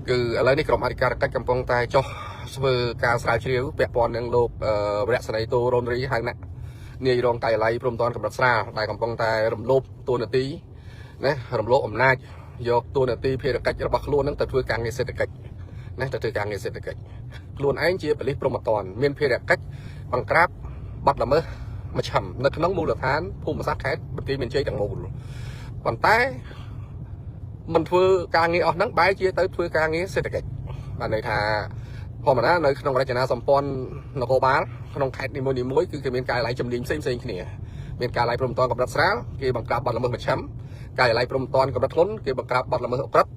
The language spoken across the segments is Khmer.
គឺឥឡូវនេះក្រុមអធិការកិច្ចកំពុងតែចុះធ្វើការស្រាវជ្រាវពាក់ព័ន្ធនឹងលោកវរៈសេនីយ៍តូរ៉ុនរីហៅណាក់នាយរងការិយាល័យព្រំប្រទានកម្រិតស្រាលដែលកំពុងតែរំលោភតួនាទីណារំលោភអំណាចយកតួនាទីភារកិច្ចរបស់ខ្លួននឹងទៅធ្វើការងារសេដ្ឋកិច្ចណាទៅធ្វើការងារសេដ្ឋកិច្ចខ្លួនឯងជាប៉ូលីសព្រំប្រទានមានភារកិច្ចបង្ក្រាបបទល្មើសមជ្ឈិមនៅក្នុងមូលដ្ឋានភូមិសាស្ត្រខេត្តបន្ទាយមានជ័យទាំងមូលប៉ុន្តែមិនធ្វើការងារអស់ហ្នឹងបែរជាទៅធ្វើការងារសេដ្ឋកិច្ចបានន័យថាធម្មតានៅក្នុងរចនាសម្ព័ន្ធនគរបាលក្នុងខេត្តនីមួយៗគឺគេមានការិយាល័យជំនាញផ្សេងៗគ្នាមានការិយាល័យព្រំប្រទានកម្រិតស្រាលគេបង្ក្រាបបទល្មើសមជ្ឈិមការិយាល័យព្រំប្រទានកម្រិតធ្ងន់គេបង្ក្រាបបទល្មើសឧក្រិដ្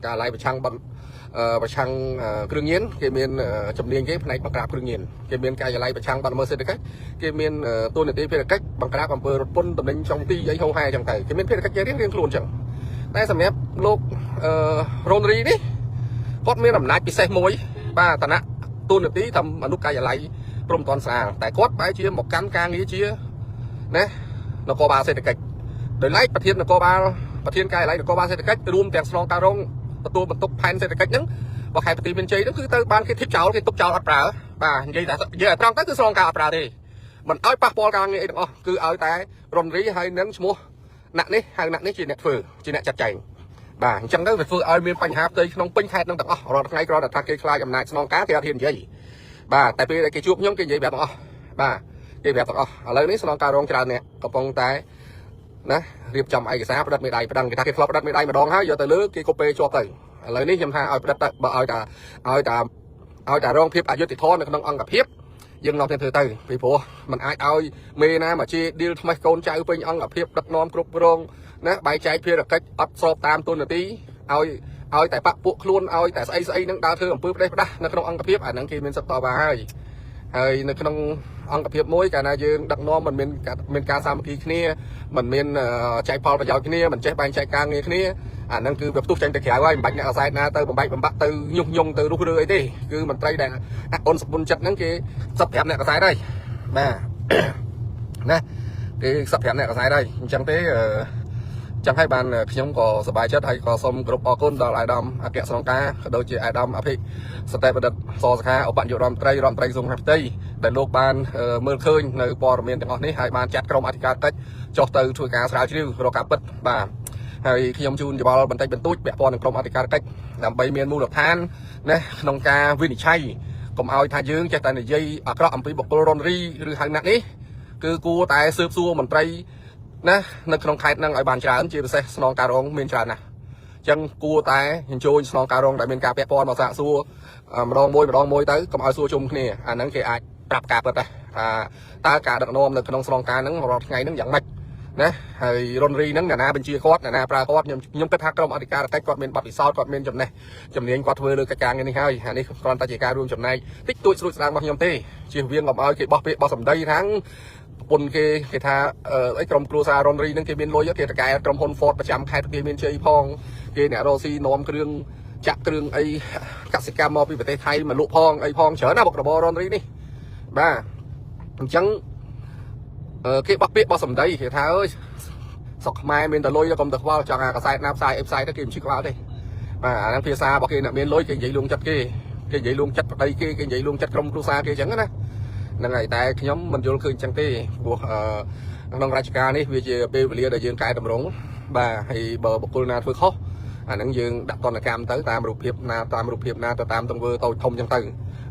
ឋការិយាល័យប្រឆាំងបទប្រឆាំងគ្រឿងញៀនគេមានជំនាញគេផ្នែកបង្ក្រាបគ្រឿងញៀនគេមានការិយាល័យប្រឆាំងបទល្មើសសេដ្ឋកិច្ចគេមានតួនាទីភារកិច្ចបង្ក្រាបអំពើរត់ពន្ធតំណែងចុងទីអីហោហែចឹងទៅគេមានភារកិច្ចរៀងៗខ្លួនចឹងតែសម្រាប់លោករ៉ូនរីនេះគាត់មានអំណាចពិសេសមួយបាទឋានៈតួនាទីធ្វើអនុការិយាល័យព្រំប្រទានស្រាលតែគាត់បែរជាមកកាន់ការងារជាណានគរបាលសេដ្ឋកិច្ចដោយឡែកប្រធាននគរបាលប្រធានការិយាល័យនគរបាលសេដ្ឋកិច្ចរួមទាំងស្នងការរងទទួលបន្ទុកផែនសេដ្ឋកិច្ចហ្នឹងបើខេត្តបន្ទាយមានជ័យហ្នឹងគឺទៅបានគេធីបចោលគេទុកចោលអត់ប្រើបាទនិយាយតែនិយាយឲ្យត្រង់ទៅគឺស្នងការអត់ប្រើទេមិនឲ្យប៉ះពាល់ការងារអីទាំងអស់គឺឲ្យតែរុនរីហើយនឹងឈ្មោះណាក់នេះហៅណាក់នេះជាអ្នកធ្វើជាអ្នកចាត់ចែងបាទអញ្ចឹងទៅវាធ្វើឲ្យមានបញ្ហាផ្ទៃក្នុងពេញខេត្តនឹងទាំងអស់រាល់ថ្ងៃគ្រាន់តែថាគេខ្លាចអំណាចស្នងការគេអត់ហ៊ាននិយាយបាទតែពេលដែលគេជួបខ្ញុំគេនិយាយប្រាប់ទាំងអស់បាទគេប្រាប់ទាំងអស់ឥឡូវនេះស្នងការរងច្រើនអ្នកកំពុងតែណារៀបចំឯកសារផ្ដិតមេដៃប្តឹងគេថាគេធ្លាប់ផ្ដិតមេដៃម្ដងហើយយកទៅលើគេកូពេជាប់ទៅឥឡូវនេះខ្ញុំថាឲ្យផ្ដិតទៅបើឲ្យតាឲ្យតាឲ្យតារងភាពអយុត្តិធម៌នៅក្នុងអង្គភាពយើងនាំគ្នាធ្វើទៅពីព្រោះมันអាចឲ្យមេណាមកជាឌីលថ្មេះកូនចៅពេញអង្គភាពដឹកនាំគ្រប់គ្រងណាបែកចែកភារកិច្ចអត់ស្របតាមទូនាទីឲ្យឲ្យតែបាក់ពួកខ្លួនឲ្យតែស្អីស្អីនឹងដើរធ្វើអំពើផ្ដេសផ្ដាស់នៅក្នុងអង្គភាពអាហ្នឹងគេមានសិទ្ធិតវ៉ាហើយហើយនៅក្នុងអង្គភាពមួយកាលណាយើងដឹកនាំមិនមានមានការសាមគ្គីគ្នាមិនមានចែកផលប្រយោជន៍គ្នាមិនចេះបែងចែកការងារគ្នាអាហ្នឹងគឺវាផ្ទុះចេញទៅក្រៅហើយមិនបាច់អ្នកអាសែតណាទៅបំបែកបំបាក់ទៅញុះញង់ទៅរុះរើអីទេគឺមន្ត្រីដែលអអនសពុនចិត្តហ្នឹងគេសឹកប្រាប់អ្នកកសែតហើយបាទណាគេសឹកប្រាប់អ្នកកសែតហើយអញ្ចឹងទេអឺចឹងហើយបានខ្ញុំក៏សប្បាយចិត្តហើយក៏សូមគោរពអរគុណដល់អាយដាមអគ្គស្នងការក៏ដូចជាអាយដាមអភិសតេបណ្ឌិតសសខាឧបនាយករដ្ឋមន្ត្រីរដ្ឋមន្ត្រីក្រសួងមហាផ្ទៃដែលលោកបានមើលឃើញនៅព័ត៌មានទាំងអស់នេះហើយបានចាត់ក្រុមអធិការកិច្ចចុះទៅធ្វើការស្រាវជ្រាវរកការពិតបាទហើយខ្ញុំជូនយោបល់បន្តិចបន្តួចពាក់ព័ន្ធនឹងក្រុមអធិការកិច្ចដើម្បីមានមូលដ្ឋានណាក្នុងការវិនិច្ឆ័យកុំឲ្យថាយើងចេះតែនិយាយអាក្រក់អំពីបុគ្គលរុនរីឬហៅណាក់នេះគឺគួរតែស៊ើបសួរមន្ត្រីណានៅក្នុងខេត្តហ្នឹងឲ្យបានច្រើនជាពិសេសស្នងការរងមានច្រើនណាស់អញ្ចឹងគួរតែអញ្ជើញស្នងការរងដែលមានការពាក់ព័ន្ធមកសាកសួរម្ដងមួយម្ដងមួយទៅកុំឲ្យសួរជុំគ្នាអាហ្នឹងគេអាចប្រាប់ការពិតដែរថាតើការដឹកនាំនៅក្នុងស្នងការហ្នឹងរាល់ថ្ងៃហ្នឹងយ៉ាងម៉េចណាហើយរុនរីហ្នឹងអ្នកណាបញ្ជាគាត់អ្នកណាប្រើគាត់ខ្ញុំខ្ញុំគិតថាក្រុមអធិការកិច្ចគាត់មានបទពិសោធន៍គាត់មានចំណេះជំនាញគាត់ធ្វើលើកិច្ចការងារនេះហើយអានេះគ្រាន់តែជាការរួមចំណែកតិចតួចស្រួចស្រាងរបស់ខ្ញុំទេជៀសវាងកុំឲ្យគេបោះពាក្យបោះសម្ដីថាងប្រពន្ធគេគេថាអីក្រុមគ្រួសាររុនរីហ្នឹងគេមានលុយគេតកែក្រុមហ៊ុន Ford ប្រចាំខេត្តគេមានជ័យផងគេអ្នករកស៊ីនាំគ្រឿងចាក់គ្រឿងអីកសិកម្មមកពីប្រទេសថៃមកលក់ផងអីផងច្រើនណាស់បុករបររុនរីនេះបាទអញ្ចឹងគេបោះពាក្យបោះសម្ដីគេថាអើយស្រុកខ្មែរមានតែលុយកុំទៅខ្វល់ចង់អាកសែតណាផ្សាយអីផ្សាយទៅគេមិនឈឺក្បាលទេបាទអាហ្នឹងភាសារបស់គេអ្នកមានលុយគេនិយាយលួងចិត្តគេគេនិយាយលួងចិត្តប្តីគេគេនិយាយលួងចិត្តក្រុមគ្រួសារគេអញ្ចឹងណាហ្នឹងហើយតែខ្ញុំមិនយល់ឃើញអញ្ចឹងទេព្រោះក្នុងរាជការនេះវាជាពេលវេលាដែលយើងកែតម្រង់បាទហើយបើបុគ្គលណាធ្វើខុសអាហ្នឹងយើងដាក់ទណ្ឌកម្មទៅតាមរូបភាពណាតាមរូបភាពណាទៅតាមទង្វើតូចធំអញ្ចឹងទៅ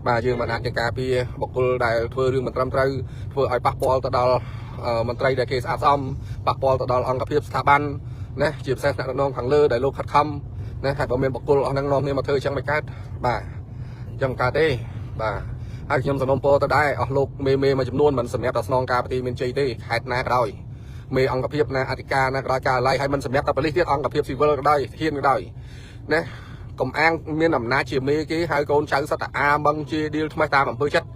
បាទយើងមិនអាចជាការពារបុគ្គលដែលធ្វើរឿងមិនត្រឹមត្រូវធ្វើឲ្យប៉ះពាល់ទៅដល់មន្ត្រីដែលគេស្អាតស្អំប៉ះពាល់ទៅដល់អង្គភាពស្ថាប័នណាជាពិសេសថ្នាក់ដឹកនាំខាងលើដែលលោកខិតខំណាហើយបើមានបុគ្គលអស់ហ្នឹងនាំគ្នាមកធ្វើអញ្ចឹងមិនកើតបាទអញ្ចឹងកើតទេបាទហើយខ្ញុំសំណូមពរទៅដែរអស់លោកមេមេមួយចំនួនមិនសម្រាប់តែស្នងការប្រទីមានជ័យទេខេត្តណាក៏ដោយមេអង្គភាពណាអធិការណាក៏ដោយការឡៃហើយមិនសម្រាប់តែប៉ូលីសទៀតអង្គភាពស៊ីវិលក៏ដោយធានក៏ដោយណាកុំអាងមានអំណាចជាមេគេហៅកូនចៅសត្វអាមឹងជាឌីលថ្មេះតាមអំពើចិត្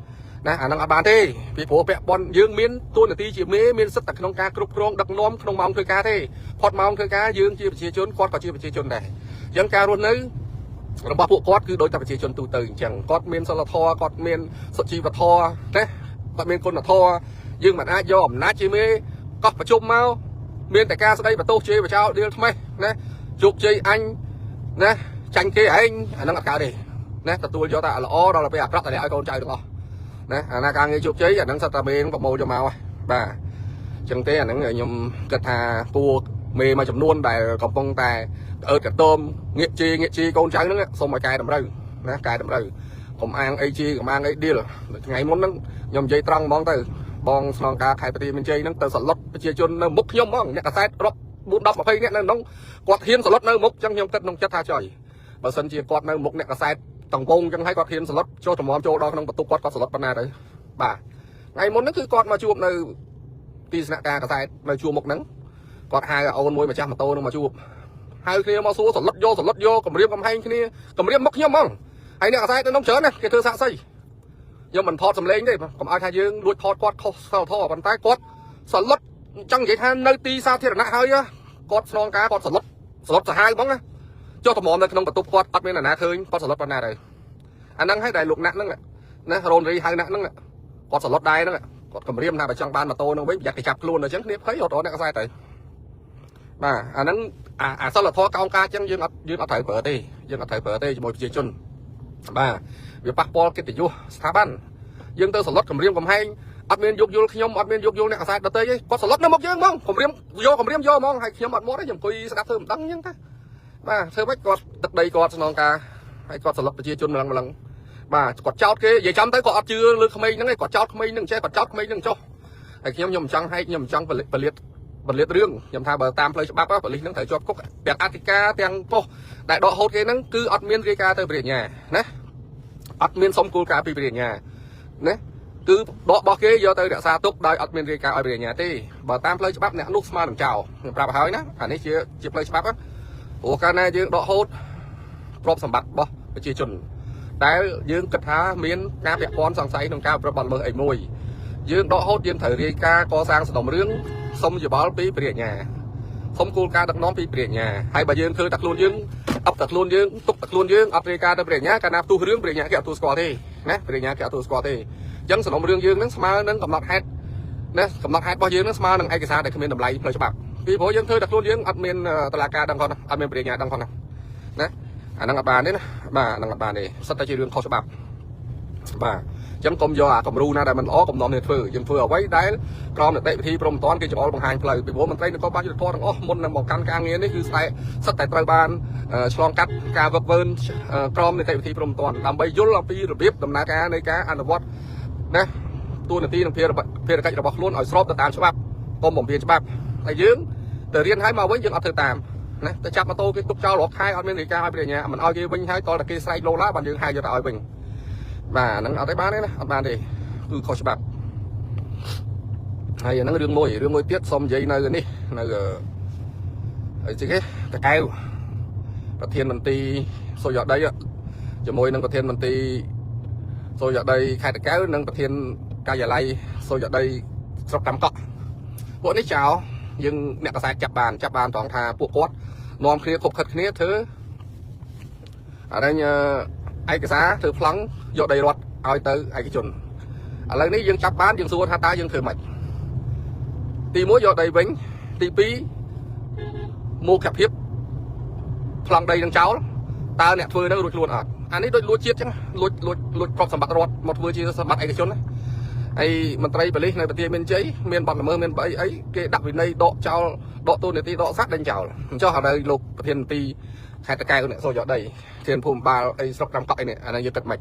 តណាអាហ្នឹងអត់បានទេពីព្រោះពាក់ព័ន្ធយើងមានតួនាទីជាមេមានសិទ្ធិតែក្នុងការគ្រប់គ្រងដឹកនាំក្នុងម៉ោងធ្វើការទេផុតម៉ោងធ្វើការយើងជាប្រជាជនគាត់ក៏ជាប្រជាជនដែរអញ្ចឹងការរស់នៅរបស់ពួកគាត់គឺដូចតែប្រជាជនទូទៅអញ្ចឹងគាត់មានសិលធម៌គាត់មានសុជីវធម៌ណាគាត់មានគុណធម៌យើងមិនអាចយកអំណាចជាមេកោះប្រជុំមកមានតែការស្ដីបន្ទោសជេរបចោឌៀលថ្មេះណាជោគជ័យអញណា ចាញ់គេឯងអាហ្នឹងអត់កើតទេណាទទួលយកតែល្អដល់ពេលអាក្រក់តែឲ្យកូនចៅទាំងអស់ណាអាណាការងារជោគជ័យអាហ្នឹងសិតតែមេនឹងប្រមូលយកមកបាទចឹងទេអាហ្នឹងខ្ញុំគិតថាពួកមេមួយចំនួនដែលកំពុងតែអើតកតមងាកជីងាកជីកូនចៅហ្នឹងសូមឲ្យកែតម្រូវណាកែតម្រូវកុំអាងអីជីកុំអាងអីឌីលថ្ងៃមុនហ្នឹងខ្ញុំនិយាយត្រង់ហ្មងទៅបងស្នងការខេត្តបន្ទាយមានជ័យហ្នឹងទៅសឡុតប្រជាជននៅមុខខ្ញុំហ្មងអ្នកកសែតរាប់4 10 20នាក់នៅក្នុងគាត់ហ៊ានសឡុតនៅមុខចឹងខ្ញុំគិតក្នុងចិត្តថាចុយបើសិនជាគាត់នៅមុខអ្នកកសែតតង្កងចឹងហើយគាត់ហ៊ានសឡុតចូលតម្រាំចូលដល់ក្នុងបន្ទប់គាត់គាត់សឡុតប៉ុណ្ណាទៅបាទថ្ងៃមុនហ្នឹងគឺគាត់មកជួបនៅទីស្នាក់ការកសែតនៅជួរមុខហ្នឹងគាត់ហៅអូនមួយម្ចាស់ម៉ូតូហ្នឹងមកជួបហៅគ្នាមកសួរសឡុតយកសឡុតយកគម្រាមកំហែងគ្នាគម្រាមមុខខ្ញុំហ្មងហើយអ្នកកសែតនៅក្នុងច្រើនណាគេធ្វើសាក់សីខ្ញុំមិនថតសម្លេងទេកុំឲ្យថាយើងលួចថតគាត់ខុសសិលធម៌ប៉ុន្តែគាត់សឡុតចង់និយាយថានៅទីសាធារណៈហើយគាត់ស្នងការគាត់សឡុតសឡុតសាហាវហ្មងណាចុះតម្រាំនៅក្នុងបន្ទប់គាត់អត់មានអ្នកណាឃើញគាត់សឡុតប៉ុណ្ណាទៅអាហ្នឹងហើយដែលលោកណាក់ហ្នឹងណារ៉ូនរីហៅណាក់ហ្នឹងគាត់សឡុតដែរហ្នឹងគាត់គម្រាមថាបើចង់បានម៉ូតូហ្នឹងវិញប្រយ័ត្នគេចាប់ខ្លួនអញ្ចឹងគ្នាភ័យរត់រត់អ្នកខ្សែទៅបាទអាហ្នឹងអាអាសិលធម៌កោងការអញ្ចឹងយើងអត់យើងអត់ត្រូវប្រើទេយើងអត់ត្រូវប្រើទេជាមួយប្រជាជនបាទវាប៉ះពាល់កិត្តិយសស្ថាប័នយើងទៅសឡុតគម្រាមកំហែងអត់មានយោគយល់ខ្ញុំអត់មានយោគយល់អ្នកខ្សែដទៃទេគាត់សឡុតនៅមុខយើងហ្មងគម្រាមយកគម្រាមយកហ្មងហើយខ្ញុំអត់មកទេខ្ញុំអង្គុយស្ដាប់ធ្វើមិនដឹងអញ្ចឹងតាបាទធ្វើម៉េចគាត់ទឹកដីគាត់ស្នងការហើយគាត់សឡុតប្រជាជនម្លឹងម្លឹងបាទគាត់ចោតគេនិយាយចំទៅគាត់អត់ជឿលើក្មេងហ្នឹងឯងគាត់ចោតក្មេងហ្នឹងចេះគាត់ចោតក្មេងហ្នឹងចុះហើយខ្ញុំខ្ញុំមិនចង់ហែកខ្ញុំមិនចង់ពលិតពលិតរឿងខ្ញុំថាបើតាមផ្លូវច្បាប់ប៉ូលីសហ្នឹងត្រូវជាប់គុកទាំងអធិការទាំងប៉ុស្តិ៍ដែលដកហូតគេហ្នឹងគឺអត់មានរាយការណ៍ទៅព្រះញ្ញាណាអត់មានសុំគោលការណ៍ពីព្រះញ្ញាណាគឺដករបស់គេយកទៅរក្សាទុកដោយអត់មានរាយការណ៍ឲ្យព្រះញ្ញាទេបើតាមផ្លូវច្បាប់អ្នកនោះស្មើនឹងចោលខ្ញុំប្រាប់ឲ្យហើយណាអានេះជាជាផ្លូវច្បាប់ព្រោះកាលណាយើងដកហូតទ្រព្យសម្បត្តិរបស់ប្រជាជនដែលយើងគិតថាមានការពាក់ព័ន្ធសង្ស័យក្នុងការប្រព្រឹត្តបទល្មើសអីមួយយើងដកហូតយើងត្រូវរាយការណ៍កសាងសំណុំរឿងសុំយោបល់ពីព្រះញ្ញាសុំគោលការណ៍ដឹកនាំពីព្រះញ្ញាហើយបើយើងធ្វើតែខ្លួនយើងអបតែខ្លួនយើងទុកតែខ្លួនយើងអត់រាយការណ៍ទៅព្រះញ្ញាកាលណាផ្ទុះរឿងព្រះញ្ញាគេអត់ទូស្គាល់ទេណាព្រះញ្ញាគេអត់ទូស្គាល់ទេអញ្ចឹងសំណុំរឿងយើងនឹងស្មើនឹងកំណត់ហេតុណាកំណត់ហេតុរបស់យើងនឹងស្មើនឹងឯកសារដែលគ្មានតម្លៃផ្លូវច្បាប់ពីព្រោះយើងធ្វើតែខ្លួនយើងអត់មានតឡាការដឹងផងអត់មានព្រះញ្ញាដឹងផងណាណាអាហ្នឹងអត់បានទេណាបាទអាហ្នឹងអត់បានទេសិតតែជារឿងខុសច្បាប់បាទអញ្ចឹងកុំយកអាគំរូណាដែលមិនល្អកុំនាំគ្នាធ្វើយើងធ្វើអ្វីដែលក្រមនីតិវិធីព្រមត្តនគេចង្អុលបង្ហាញផ្លូវពីព្រោះមន្ត្រីនគរបាលយុទ្ធភ័ណ្ឌទាំងអស់មុននឹងមកកាន់ការងារនេះគឺស្តែសិតតែត្រូវបានឆ្លងកាត់ការវឹកវើក្រមនីតិវិធីព្រមត្តនដើម្បីយល់អំពីរបៀបដំណើរការនៃការអនុវត្តណាតួនាទីនិងភារកិច្ចរបស់ខ្លួនឲ្យស្របទៅតាមច្បាប់កុំបំពានច្បាប់តែយើងទៅរៀនឲ្យមកវិញយើងអត់ធ្វើតាមណាទៅចាប់ម៉ូតូគេទុកចោលរាប់ខែអត់មានរាយការណ៍ឲ្យព្រះញ្ញាមិនឲ្យគេវិញហើយតតែគេស្រែកលោឡាបានយើងហៅយកទៅឲ្យវិញបាទហ្នឹងអត់ទេបានទេណាអត់បានទេគឺខុសច្បាប់ហើយអាហ្នឹងរឿងមួយរឿងមួយទៀតសូមនិយាយនៅនេះនៅអីគេតកែវប្រធានមន្ទីរសុយដីជាមួយនឹងប្រធានមន្ទីរសុយដីខេត្តតកែវនិងប្រធានការិយាល័យសុយដីស្រុកតាមកក់ពួកនេះចោលយើងអ្នកកសែតចាប់បានចាប់បានត្រង់ថាពួកគាត់នាំគ្នាខົບខិតគ្នាធ្វើអរិញឯកសារធ្វើប្លង់យកដីរដ្ឋឲ្យទៅឯកជនឥឡូវនេះយើងចាប់បានយើងសួរថាតើយើងធ្វើម៉េចទី1យកដីវិញទី2មោឃភាពប្លង់ដីនឹងចោលតើអ្នកធ្វើនឹងរួចខ្លួនអត់អានេះដូចលួចជាតិចឹងលួចលួចលួចទ្រព្យសម្បត្តិរដ្ឋមកធ្វើជាសម្បត្តិឯកជនណាហើយមន្ត្រីប៉ូលីសនៅប្រទេសមានជ័យមានបទល្មើសមានអីអីគេដាក់វិន័យដកចោលដកតួនាទីដកស័ក្តិដេញចោលអញ្ចឹងឥឡូវលោកប្រធានមន្ទីរខេត្តតកែវនេះសូយកដីធានភូមិបាលអីស្រុកតាមកក់អីនេះអានេះយើងគិតមិន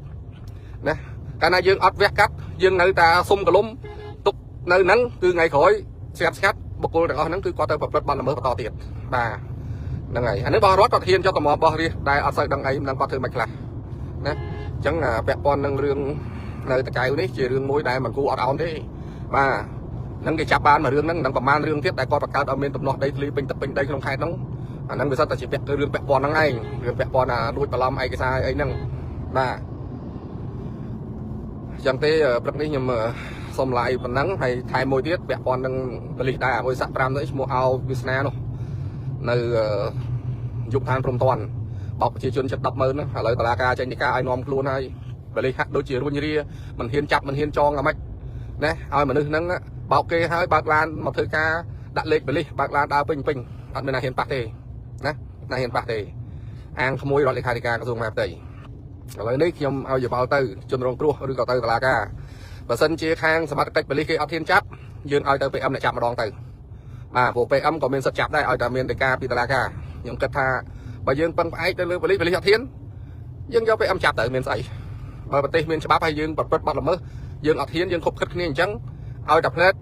ណាកាលណាយើងអត់វះកាត់យើងនៅតែសុំកលុំទុកនៅហ្នឹងគឺថ្ងៃក្រោយស្ងាត់ស្ងាត់បុគ្គលទាំងអស់ហ្នឹងគឺគាត់ទៅប្រព្រឹត្តបទល្មើសបន្តទៀតបាទហ្នឹងហើយអានេះបោះរដ្ឋគាត់ហ៊ានចុះតម្របោះរាជដែលអត់សូវដឹងអីមិនដឹងគាត់ធ្វើមិនខ្លះណាអញ្ចឹងពាក់ព័ន្ធនឹងរឿងនៅតកែវនេះជារឿងមួយដែលមិនគួរអត់ឱនទេបាទហ្នឹងគេចាប់បានមួយរឿងហ្នឹងនឹងប្រហែលរឿងទៀតដែលគាត់បង្កើតឲ្យមានទំនាស់ដីធ្លីពេញទឹកពេញដីក្នុងខេត្តហ្នឹងអាហ្នឹងវាសិតតែជាពាក់រឿងពាក់ព័ន្ធហ្នឹងឯងរឿងពាក់ព័ន្ធអាលួចបន្លំឯកសារអីហ្នឹងបាទអញ្ចឹងទេព្រឹកនេះខ្ញុំសុំ live ប៉ុណ្ណឹងហើយថែមមួយទៀតពាក់ព័ន្ធនឹងបលិសដែរមួយសាក់5ទៅឈ្មោះអោវាសនានោះនៅយុគឋានព្រំតាន់បោកប្រជាជនចិត្ត100000ណាឥឡូវតឡាការចេញដីកាឲ្យនាំខ្លួនហើយបលិសហាក់ដូចជារុញរាមិនហ៊ានចាប់មិនហ៊ានចងអាម៉េចណាឲ្យមនុស្សហ្នឹងបោកគេហើយបើកឡានមកធ្វើការដាក់លេខបលិសបើកឡានដើរពេញពេញអត់មានណាហ៊ានប៉ះទេណាណាហ៊ានប៉ះទេ អាងក្មួយរដ្ឋលេខាធិការក្រសួងមហាផ្ទៃឥឡូវនេះខ្ញុំឲ្យយោបល់ទៅជនរងគ្រោះឬក៏ទៅតុលាការបើសិនជាខាងសមត្ថកិច្ចប៉ូលីសគេអត់ហ៊ានចាប់យើងឲ្យទៅ PM អ្នកចាប់ម្ដងទៅបាទព្រោះ PM ក៏មានសិទ្ធិចាប់ដែរឲ្យតែមានដីកាពីតុលាការខ្ញុំគិតថាបើយើងពឹងផ្អែកទៅលើប៉ូលីសប៉ូលីសអត់ហ៊ានយើងយក PM ចាប់ទៅមានស្អីបើប្រទេសមានច្បាប់ហើយយើងប្រព្រឹត្តបទល្មើសយើងអត់ហ៊ានយើងខົບខិតគ្នាអញ្ចឹងឲ្យតែផ្លែត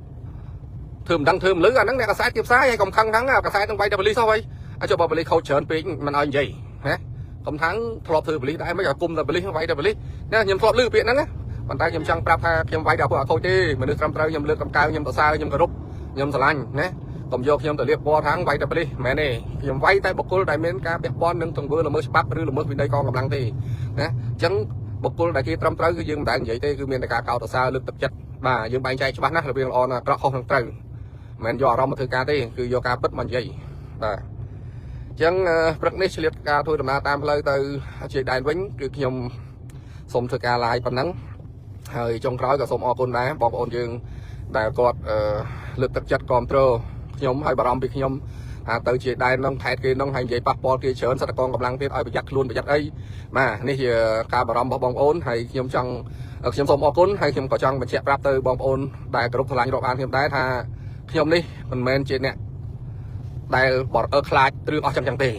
ធ្វើមិនដឹងធ្វើមិនលឺអាហ្នឹងអ្នកកសែតគេផ្សាយហើយកុំខឹងហ្នឹងកសែតនឹងវាយតែប៉ូលីសហើយអាចចុះបើប៉ូលីសខូចច្រើនពេកមិនឲ្យនិយាយណាកុំថាំងធ្លាប់ធ្វើប៉ូលីសដែរមិនឲ្យគុំតែប៉ូលីសវាយតែប៉ូលីសណាខ្ញុំធ្លាប់លឺពាក្យហ្នឹងណាប៉ុន្តែខ្ញុំចង់ប្រាប់ថាខ្ញុំវាយដល់ពួកអត់ខូចទេមនុស្សត្រឹមត្រូវខ្ញុំលើកកំកៅខ្ញុំសរសើរខ្ញុំគោរពខ្ញុំស្រឡាញ់ណាកុំយកខ្ញុំទៅលៀបពណ៌ថាងវាយតែប៉ូលីសមែនទេខ្ញុំវាយតែបុគ្គលដែលមានការពាក់ព័ន្ធនឹងទង្វើល្មើសច្បាប់ឬល្មើសវិន័យកងកម្លាំងទេណាអញ្ចឹងបុគ្គលដែលគេត្រឹមត្រូវគឺយើងមិនដែលនិយាយទេគឺមានតែការកោតសរសើរលើកទឹកចិត្តបាទយើងបែងចែកច្បាស់ណាស់រវាងល្អនិងអាក្រក់ខុសនឹងត្រូវមិនមែនយកអារម្មណ៍មកធ្វើការទេគឺយកការពិតមកនិយាយបាទអញ្ចឹងព្រឹកនេះឆ្លៀតការធ្វើដំណើរតាមផ្លូវទៅជាដែនវិញគឺខ្ញុំសូមធ្វើការ live ប៉ុណ្ណឹងហើយចុងក្រោយក៏សូមអរគុណដែរបងប្អូនយើងដែលគាត់លើកទឹកចិត្តគ្រប់គ្រងខ្ញុំហើយបារម្ភពីខ្ញុំថាទៅជាដែននោះខេត្តគេនោះហើយនិយាយប៉ះពាល់គេច្រើនសត្វកងកម្លាំងទៀតឲ្យប្រយ័ត្នខ្លួនប្រយ័ត្នអីបាទនេះជាការបារម្ភរបស់បងប្អូនហើយខ្ញុំចង់ខ្ញុំសូមអរគុណហើយខ្ញុំក៏ចង់បញ្ជាក់ប្រាប់ទៅបងប្អូនដែលគោរពស្រឡាញ់រាប់អានខ្ញុំដែរថាខ្ញុំនេះមិនមែនជាអ្នកដែលបរអើខ្លាចរឿងអស់ចឹងចឹងទេ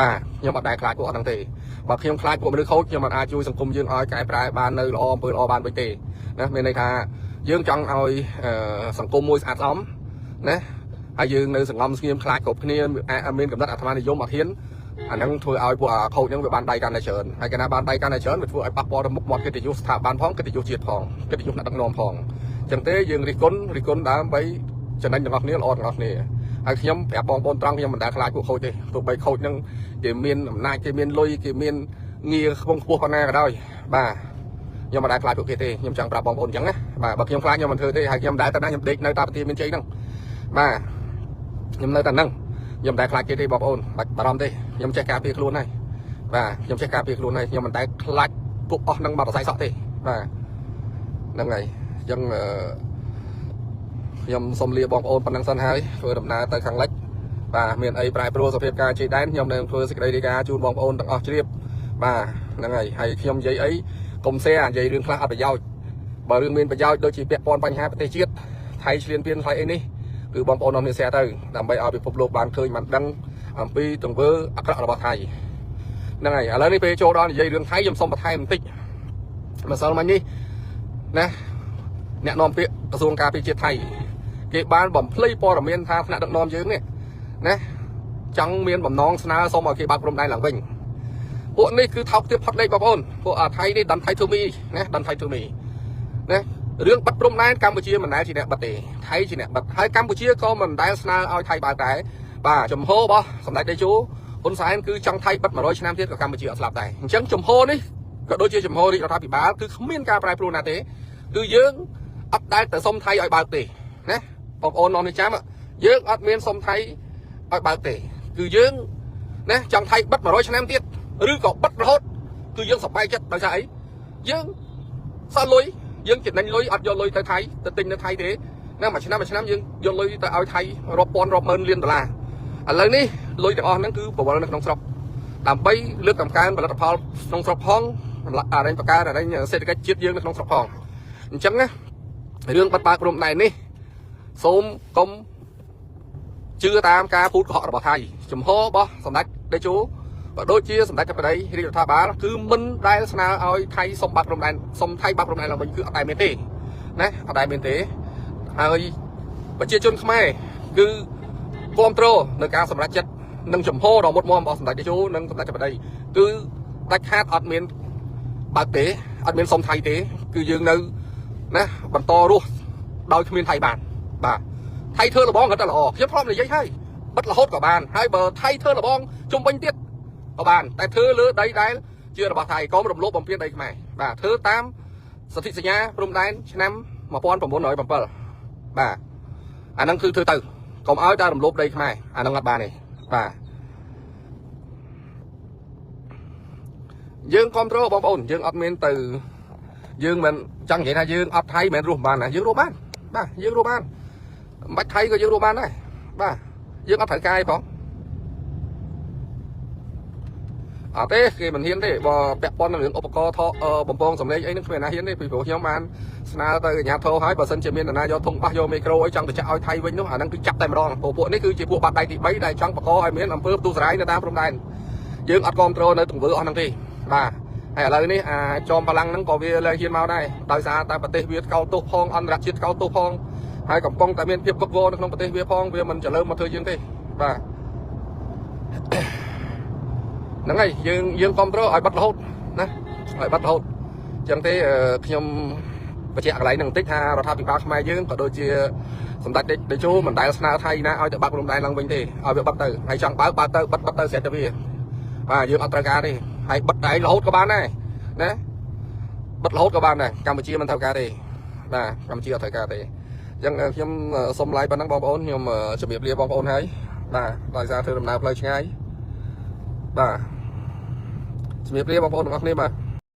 បាទខ្ញុំអត់ដែលខ្លាចពួកអត់ហ្នឹងទេបើខ្ញុំខ្លាចពួកមនុស្សខូចខ្ញុំអត់អាចជួយសង្គមយើងឲ្យកែប្រែបាននៅល្អអំពើល្អបានវិញទេណាមានន័យថាយើងចង់ឲ្យសង្គមមួយស្អាតស្អំណាហើយយើងនៅសងំស្ងៀមខ្លាចគ្រប់គ្នាមានកំណត់អាត្មានិយមអត់ហ៊ានអាហ្នឹងធ្វើឲ្យពួកអាខូចហ្នឹងវាបានដៃកាន់តែច្រើនហើយកាលណាបានដៃកាន់តែច្រើនវាធ្វើឲ្យប៉ះពាល់ដល់មុខមាត់កិត្តិយសស្ថាប័នផងកិត្តិយសជាតិផងកិត្តិយសអ្នកដឹកនាំផងអញ្ចឹងទេយើងរិះគន់រិះគន់ដើម្បីចំណេញទាំងអស់គ្នាល្អទាំងអស់គ្នាហើយខ្ញុំប្រាប់បងប្អូនត្រង់ខ្ញុំមិនដែលខ្លាចពួកខូចទេទោះបីខូចហ្នឹងគេមានអំណាចគេមានលុយគេមានងារខ្ពង់ខ្ពស់ប៉ុណ្ណាក៏ដោយបាទខ្ញុំមិនដែលខ្លាចពួកគេទេខ្ញុំចង់ប្រាប់បងប្អូនអញ្ចឹងណាបាទបើខ្ញុំខ្លាចខ្ញុំមិនធ្វើទេហើយខ្ញុំមិនដែលទៅណាខ្ញុំដេកនៅតាប្រទាមានជ័យហ្នឹងបាទខ្ញុំនៅតែហ្នឹងខ្ញុំមិនដែលខ្លាចគេទេបងប្អូនបាច់បារម្ភទេខ្ញុំចេះការពារខ្លួនហើយបាទខ្ញុំចេះការពារខ្លួនហើយខ្ញុំមិនដែលខ្លាចពួកអស់ហ្នឹងមកសរសៃសក់ទេបាទហ្នឹងហើយអញ្ចឹងអឺខ្ញុំសូមលាបងប្អូនប៉ុណ្ណឹងសិនហើយធ្វើដំណើរទៅខាងលិចបាទមានអីប្រែប្រួលសភាពការជ័យដែនខ្ញុំនឹងធ្វើសេចក្តីរាយការណ៍ជូនបងប្អូនទាំងអស់ជ្រាបបាទហ្នឹងហើយហើយខ្ញុំនិយាយអីកុំ share និយាយរឿងខ្លះអត់ប្រយោជន៍បើរឿងមានប្រយោជន៍ដូចជាពាក់ព័ន្ធបញ្ហាប្រទេសជាតិថៃឈ្លានពានថៃអីនេះគឺបងប្អូននាំគ្នា share ទៅដើម្បីឲ្យពិភពលោកបានឃើញបានដឹងអំពីទង្វើអាក្រក់របស់ថៃហ្នឹងហើយឥឡូវនេះពេលចូលដល់និយាយរឿងថៃខ្ញុំសូមបន្ថែមបន្តិចម្សិលមិញនេះណាអ្នកនាំពាក្យក្រសួងការពារជាតិថៃគេបានបំភ្លៃព័ត៌មានថាថ្នាក់ដឹកនាំយើងនេះណាចង់មានបំណងស្នើសុំឲ្យគេបើកព្រំដែនឡើងវិញពួកនេះគឺថោកទាបផុតលេខបងប្អូនពួកអាថៃនេះdon't ថៃ to me ណា don't ថៃ to me ណារឿងបិទព្រំដែនកម្ពុជាមិនដែលជាអ្នកបិទទេថៃជាអ្នកបិទហើយកម្ពុជាក៏មិនដែលស្នើឲ្យថៃបើកដែរបាទចំហរបស់សម្ដេចតេជោហ៊ុនសែនគឺចង់ថៃបិទ100ឆ្នាំទៀតក៏កម្ពុជាអត់ស្លាប់ដែរអញ្ចឹងចំហនេះក៏ដូចជាចំហរាជរដ្ឋាភិបាលគឺគ្មានការប្រែប្រួលណាទេគឺយើងអត់ដែលទៅសុំថៃឲ្យបើកទេណាបងប្អូននាំនេះចាំយើងអត់មានសុំថៃឲ្យបើកទេគឺយើងណាចង់ថៃបិទ100ឆ្នាំទៀតឬក៏បិទរហូតគឺយើងសប្បាយចិត្តដោយសារអីយើងសល់លុយយើងចំណេញលុយអត់យកលុយទៅថៃទៅទិញនៅថៃទេណាមួយឆ្នាំមួយឆ្នាំយើងយកលុយទៅឲ្យថៃរាប់ពាន់រាប់ម៉ឺនលានដុល្លារឥឡូវនេះលុយទាំងអស់ហ្នឹងគឺប្រវល់នៅក្នុងស្រុកដើម្បីលើកតម្កើងផលិតផលក្នុងស្រុកផងអរិញបង្កើនអរិញសេដ្ឋកិច្ចជាតិយើងនៅក្នុងស្រុកផងអញ្ចឹងណារឿងបិទបើកព្រំដែននេះសូមកុំជឿតាមការភូតកុហករបស់ថៃចំហរបស់សម្ដេចតេជោក៏ដូចជាសម្ដេចធិបតីរាជរដ្ឋាភិបាលគឺមិនដែលស្នើឲ្យថៃសុំបាត់ព្រំដែនសុំថៃបាត់ព្រំដែនឡើងវិញគឺអត់ដែលមានទេណាអត់ដែលមានទេហើយប្រជាជនខ្មែរគឺគ្រប់គ្រងនៅការសម្រេចចិត្តនិងចំហដ៏មុតមមរបស់សម្ដេចតេជោនិងសម្ដេចធិបតីគឺដាច់ខាតអត់មានបើកទេអត់មានសុំថៃទេគឺយើងនៅណាបន្តរស់ដោយគ្មានថៃបានបាទថៃធ្វើលបងគាត់តែល្អខ្ញុំធ្លាប់និយាយហើយបិទរហូតក៏បានហើយបើថៃធ្វើលបងជុំវិញទៀតក៏បានតែធ្វើលើដីដែលជារបស់ថៃកុំរំលោភបំពានដីខ្មែរបាទធ្វើតាមសន្ធិសញ្ញាព្រំដែនឆ្នាំ1907បាទអាហ្នឹងគឺធ្វើទៅកុំឲ្យតែរំលោភដីខ្មែរអាហ្នឹងអត់បានទេបាទយើងគ្រប់គ្រងបងប្អូនយើងអត់មានទៅយើងមិនចង់និយាយថាយើងអត់ថៃមិនមែនរស់បានណាយើងរស់បានបាទយើងរស់បានមិនបាច់ថៃក៏យើងរស់បានដែរបាទយើងអត់ត្រូវការអីផង អត់ទេគេមិនហ៊ានទេបើពាក់ព័ន្ធនឹងរឿងឧបករណ៍ថតបំពងសម្លេងអីហ្នឹងគ្មានណាហ៊ានទេពីព្រោះខ្ញុំបានស្នើទៅអាជ្ញាធរហើយបើសិនជាមាននរណាយកធុងបាសយកមីក្រូអីចង់ទៅចាក់ឲ្យថៃវិញនោះអាហ្នឹងគឺចាប់តែម្ដងព្រោះពួកនេះគឺជាពួកបាត់ដៃទី3ដែលចង់បង្កឲ្យមានអំពើផ្ទុះសារាយនៅតាមព្រំដែនយើងអត់គ្រប់គ្រងនៅទង្វើអស់ហ្នឹងទេបាទហើយឥឡូវនេះអាចមបលាំងហ្នឹងក៏វាលែងហ៊ានមកដែរដោយសារតែប្រទេសវាកោតទោសផងអន្តរជាតិកោតទោសផងហើយកំពុងតែមានភាពវឹកវរនៅក្នុងប្រទេសវាផងវាមិនច្រលើមមកធ្វើយើងទេបាទ ហ្នឹងហើយយើងយើងគ្រប់គ្រងឲ្យបាត់រហូតណាឲ្យបាត់រហូតអញ្ចឹងទេខ្ញុំបញ្ជាក់កន្លែងហ្នឹងបន្តិចថារដ្ឋាភិបាលខ្មែរយើងក៏ដូចជាសម្ដេចតេជោមិនដែលស្នើថៃណាឲ្យទៅបាក់ព្រំដែនឡើងវិញទេឲ្យវាបិទទៅហើយចង់បើកបើកទៅបិទបិទទៅស្រេចទៅវាបាទយើងអត់ត្រូវការទេហើយបិទតែឯងរហូតក៏បានដែរណាបិទរហូតក៏បានដែរកម្ពុជាមិនត្រូវការទេបាទកម្ពុជាអត់ត្រូវការទេអញ្ចឹងខ្ញុំសុំ live ប៉ុណ្ណឹងបងប្អូនខ្ញុំជម្រាបលាបងប្អូនហើយបាទដោយសារធ្វើដំណើរផ្លូវឆ្ងាយបាទជំរាបលាបងប្អូនទាំងអស់គ្នាបាទ។